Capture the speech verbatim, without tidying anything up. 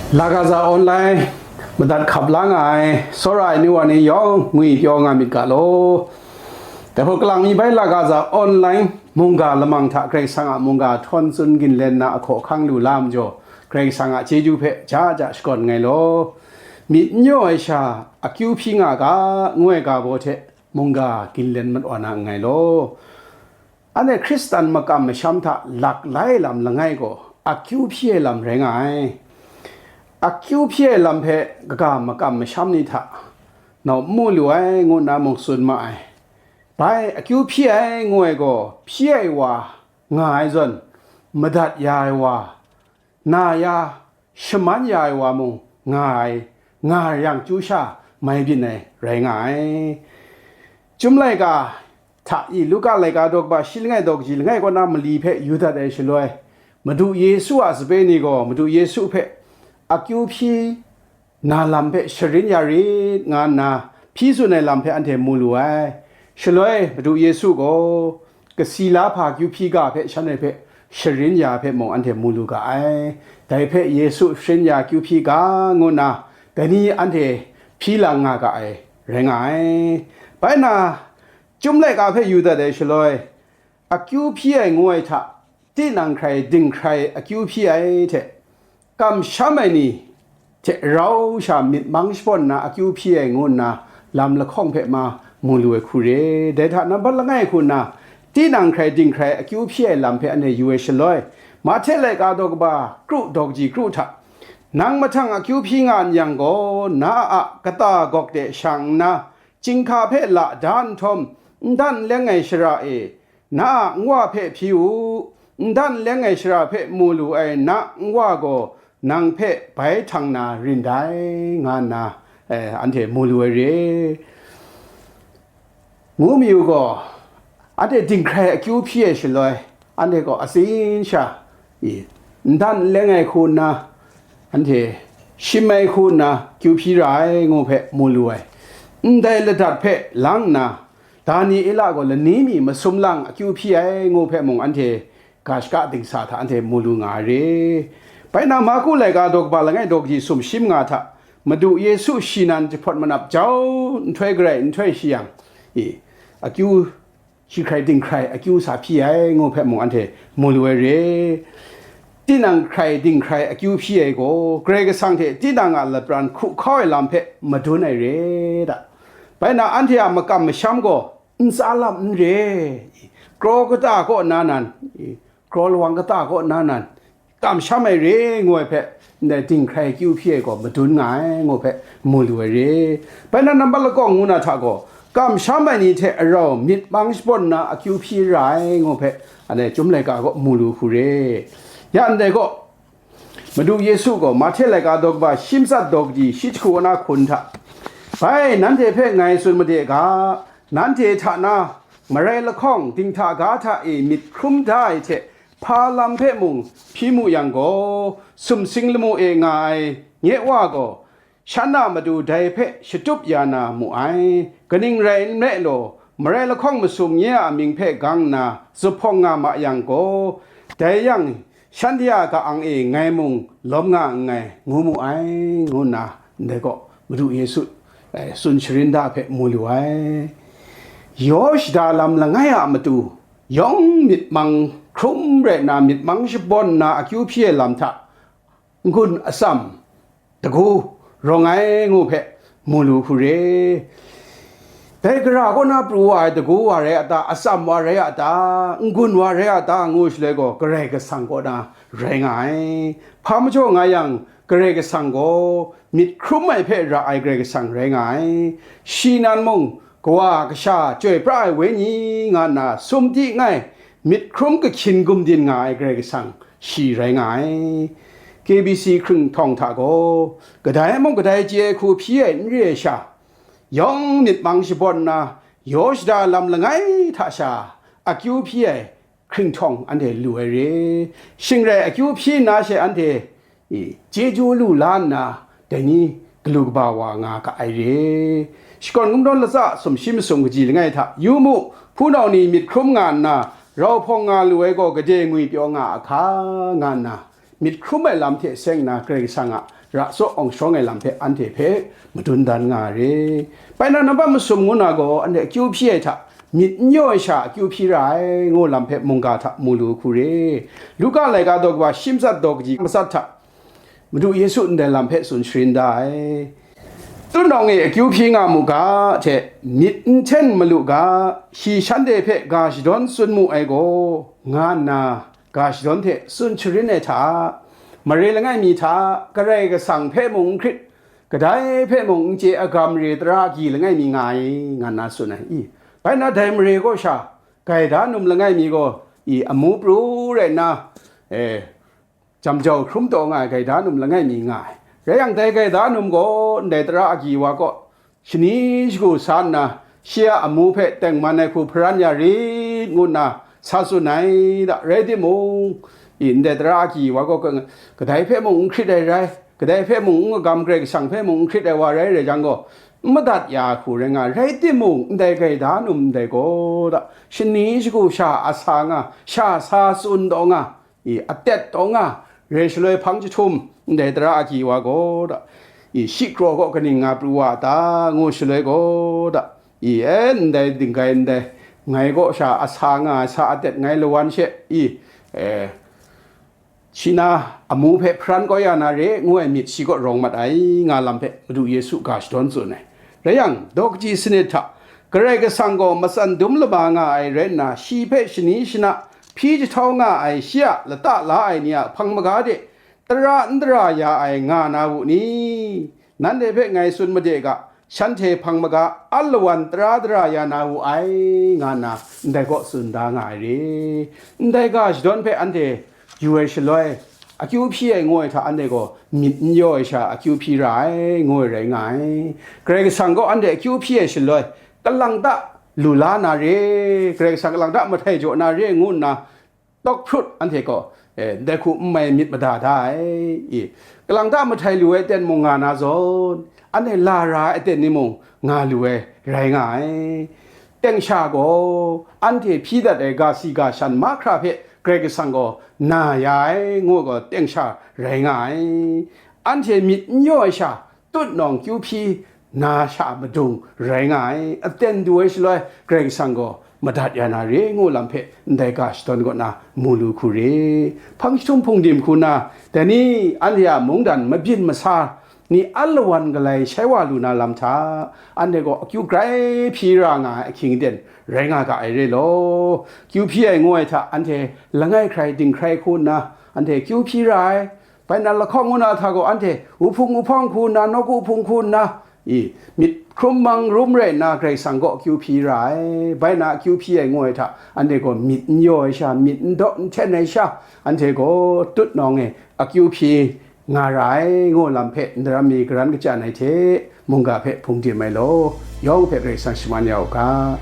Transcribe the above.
Lagaza online madat hkap la nga ai tsawra ai nu wa ni yawng ngwi pyaw nga myit ga law. Dai hpawt kalang mi bai Lagaza online mungga lamang hta Karai Kasang a mungga htawn tsun ginlen na ahkaw ahkang lu la majaw, Karai Kasang a chyeju hpe ja ja shakawn nngai law. Myit n yaw ai sha akyu hpyi nga ga, ngu ai ga baw hte mungga ginlen mat wa na nngai law. Anhte Hkristan makam masham hta lak lai lam langai gaw akyu hpyi ai lam rai nga ai. Akyu hpyi ai lam hpe kaga makam masham ni hta nau n mu lu ai, ngu nna mung tsun ma ai. Bai akyu hpyi ai ngu ai gaw, hpyi ai wa nga ai zawn, madat ya ai wa, na ya, shaman ya ai wa mung nga ai, nga yang chyu sha mai byin ai rai nga ai. Chyum laika hta i Luka laika daw kaba shi langai daw kaji langai kaw na mali hpe yu dat ai shaloi, Madu Yesu a sape ni gaw Madu Yesu hpe akyu hpyi na lam hpe sharin ya rit nga nna hpyi tsun ai lam hpe anhte mu lu ai. Shaloi Madu Yesu gaw kasi la hpa akyu hpyi ga hpe shanhte hpe sharin ya hpe mung anhte mu lu ga ai. Dai hpe Yesu sharin ya akyu hpyi ga ngu nna dai ni anhte hpyi lang nga ga ai rai nga ai. Bai nna, Chyum laika hpe yu dat ai shaloi, akyu hpyi ai ngu ai hta, tinang hkrai dinghkrai akyu hpyi ai hte, kamsham ai ni hte rau sha myit mang shabawn nna akyu hpyi ai ngu nna lam lahkawng hpe ma mu lu ai hku re. Dai hta nambat langai hku nna, tinang hkrai dinghkrai akyu hpyi ai lam hpe anhte yu ai shaloi, Mahte laika daw kaba kru daw kaji kru hta, nang mahtang akyu hpyi nga n yang gaw, na a kata gawk de shang nna, chyinghka hpe la da nhtawm, n dan n leng ai shara e, na a nwa hpe hpyi u, n dan n leng ai shara hpe mu lu ai na nwa gaw nang hpe bai htang na rin dai, nga nna, eh, anhte mu lu ai re. Ngu mayu gaw, anhte dinghkrai akyu hpyi ai shaloi, anhte gaw atsin sha, i, n dan n leng ai hku nna, anhte shim ai hku nna kyu hpyi ra ai ngu hpe mu lu ai. Ndai ladat hpe lang nna, Daniela gaw lani mi masum lang akyu hpyi ai ngu hpe mung anhte ga shaka dingsa hta anhte mu lu nga ai re. Bai na, Marku laika daw kaba langai daw kaji sumshi manga hta, Madu Yesu shi nan jahpawt manap jau nhtoi garai nhtoi shi yang, i, akyu shi hkrai dinghkrai akyu sa hpyi ai ngu hpe mung anhte mu lu ai re. Tinang hkrai dinghkrai akyu hpyi ai gaw, Karai Kasang hte tinang a lapran hku hkau ai lam hpe madun ai re da. Bai na, anhte a makam masham gaw ntsa lam n re, kraw kata kaw na nan, kraw lawang kata kaw na nan, kamsham ai re ngu ai hpe, ndai dinghkrai akyu hpyi ai gaw madun nga ai ngu hpe mu lu ai re. Bai na, nambat lakawng ngu na hta gaw, kamsham ai ni hte arau myit mang shabawn nna akyu hpyi ra ai ngu hpe, anhte Chyum laika kaw mu lu hku re. Ya ndai gaw, Madu Yesu gaw Mahte laika daw kaba shi matsat daw kaji shi jahku na hkun hta, bai nanhte hpe ngai tsun made ga, nanhte hta na marai lahkawng dinghta ga hta e myit hkrum da ai hte, hpa lam hpe mung hpyi mu yang gaw, sumsing lamu e nga ai nye Wa gaw, shan a matu dai hpe shatup ya na mu ai. Kaning rai nme law, marai lahkawng masum nye a amying hpe gang nna zuphpawng nga ma yang gaw, dai yang, shanhte a ka-ang e ngai mung lawm nga nngai, ngu mu ai, ngu nna ndai gaw Madu Yesu, eh, tsun sharin da hpe mu lu ai. Yaw shada lam langai a matu, yawng myit mang hkrum rai nna, myit mang shabawn nna akyu hpyi ai lam hta, n-gun atsam, dagu, rawng ai ngu hpe mu lu hku re. Dai gara kaw na pru wa ai dagu wa rai a ta, atsam wa rai a ta, n-gun wa rai a ta, ngu shaloi gaw, Karai Kasang kaw na rai nga ai. Hpa majaw nga yang, Karai Kasang gaw myit hkrum ai hpe ra ai Karai Kasang rai nga ai. Shi nan mung, Kawa Kasha, Chyoi pra ai Wenyi, nga nna sum di ngai, myit hkrum kahkyin gumdin nga ai Karai Kasang, shi rai nga ai. K B C hkringhtawng hta gaw, kadai mung kadai chye ai hku hpyi ai n re ai sha, yawng myit mang shabawn nna, yaw shada lam langai hta sha akyu hpyi ai hkringhtawng anhte lu ai re. Shing rai akyu hpyi nna she anhte, i, chyeju lu la nna, dai ni galu kaba wa nga ga ai re. Shakawn Kungdawn latsa sumshi masum kaji langai hta, yu mu, hpunau ni myit hkrum nga nna, rau hpawng nga lu ai gaw gade ngwi pyaw nga a hka, nga nna, myit hkrum ai lam hte seng nna Karai Kasang a ra tsaw awng shawng ai lam hpe anhte hpe madun dan nga ai re. Bai na, nambat masum ngu na gaw, anhte akyu hpyi ai hta myit n yaw ai sha akyu hpyi ra ai, ngu lam hpe mungga hta mu lu hku re. Luka laika daw kaba shi matsat daw kaji matsat hta Madu Yesu ndai lam hpe tsun sharin da ai. Tutnawng e akyu hpyi nga mu ga hte, myit n hten malu ga, shi shanhte hpe ga shadawn tsun mu ai gaw, nga nna ga shadawn hte tsun sharin ai hta, mare langai mi hta, Karai Kasang hpe mung n hkrit, kadai hpe mung n chye agam re tara agyi langai mi nga ai, nga nna tsun ai. I, bai na dai mare kaw sha, gaida num langai mi gaw, i, amu pru rai nna, e, jam jau hkrum taw nga ai gaida num langai mi nga ai. Rai yang, dai gaida num gaw ndai tara agyi wa kaw shani shagu sa nna, shi a amu hpe tengman ai hku hparan ya rit, ngu nna sa tsun ai da. Rai timung, i, ndai tara agyi wa gaw ka-, kadai hpe mung n hkrit ai rai, kadai hpe mung n agam, Karai Kasang hpe mung n hkrit ai wa rai rai jang gaw, n madat ya ai hku rai nga ai. Rai timung, ndai gaida num ndai gaw da, shani shagu sha a sa nga, sha sa tsun taw nga, i, atet taw nga, rai shaloi hpang jahtum ndai tara agyi wa gaw da, i, shi kraw kaw kaning nga pru wa ta, ngu shaloi gaw da, i, e, ndai dinggai ndai, ngai kaw sha a sa nga ai sa atet ngai lawan she, i, e, shi na amu hpe hparan kau ya na re, ngu ai myit shi kaw rawng mat ai, nga lam hpe Madu Yesu ga shadawn tsun ai. Rai yang, daw kaji sanit hta, Karai Kasang gaw matsan dum lama nga ai rai nna, shi hpe shani shana hpyi jahtau nga ai shi a lata la ai ni a hpang maga de tara n dara ya ai nga na wu ni? Nanhte hpe ngai tsun made ga, shanhte hpang maga alawan tara dara ya na wu ai, nga nna ndai kaw tsun da nga ai re. Ndai ga shadawn hpe anhte yu ai shaloi, akyu hpyi ai ngu ai hta anhte gaw myit n yaw ai sha akyu hpyi ra ai, ngu ai rai nga ai. Karai Kasang gaw anhte akyu hpyi ai shaloi, kalang ta lu la na re, Karai Kasang kalang ta mahtai jaw na re, ngu nna tawk hprut anhte gaw, e, ndai hku n mai myit mada da ai. I, kalang ta mahtai lu ai aten mung nga na zawn, anhte la ra ai aten ni mung nga lu ai rai nga ai. Teng sha gaw, anhte hpyi dat ai ga si ga shan mahkra hpe Karai Kasang gaw na ya ai, ngu gaw teng sha rai nga ai. Anhte myit n yaw ai sha, tutnawng kyu hpyi na sha madung rai nga ai, aten du ai shaloi Karai Kasang gaw madat ya na re, ngu lam hpe ndai ga shadawn kaw na mu lu hku re. Hpang jahtum hpung dim hku na, dai ni anhte a mungdan mabyin masa ni alawan galai shai wa lu na lam hta, anhte gaw akyu grai hpyi ra nga ai ahkying aten rai nga ga ai re law, kyu hpyi ai ngu ai hta anhte langai hkrai dinghkrai hku nna, anhte kyu hpyi ra ai. Bai na lahkawng ngu na hta gaw anhte wuhpung wuhpawng hku nna, nawku hpung hku nna, i, myit hkrum mang rum rai nna Karai Kasang kaw akyu hpyi ra ai. Bai na akyu hpyi ai ngu ai hta, anhte gaw myit n yaw ai sha, myit n daw n hten ai sha, anhte gaw tutnawng e akyu hpyi nga ra ai, ngu lam hpe ndaram mi karan kachyan ai hte, mungga hpe hpung dim ai law, yawng hpe Karai Kasang shaman ya u ga.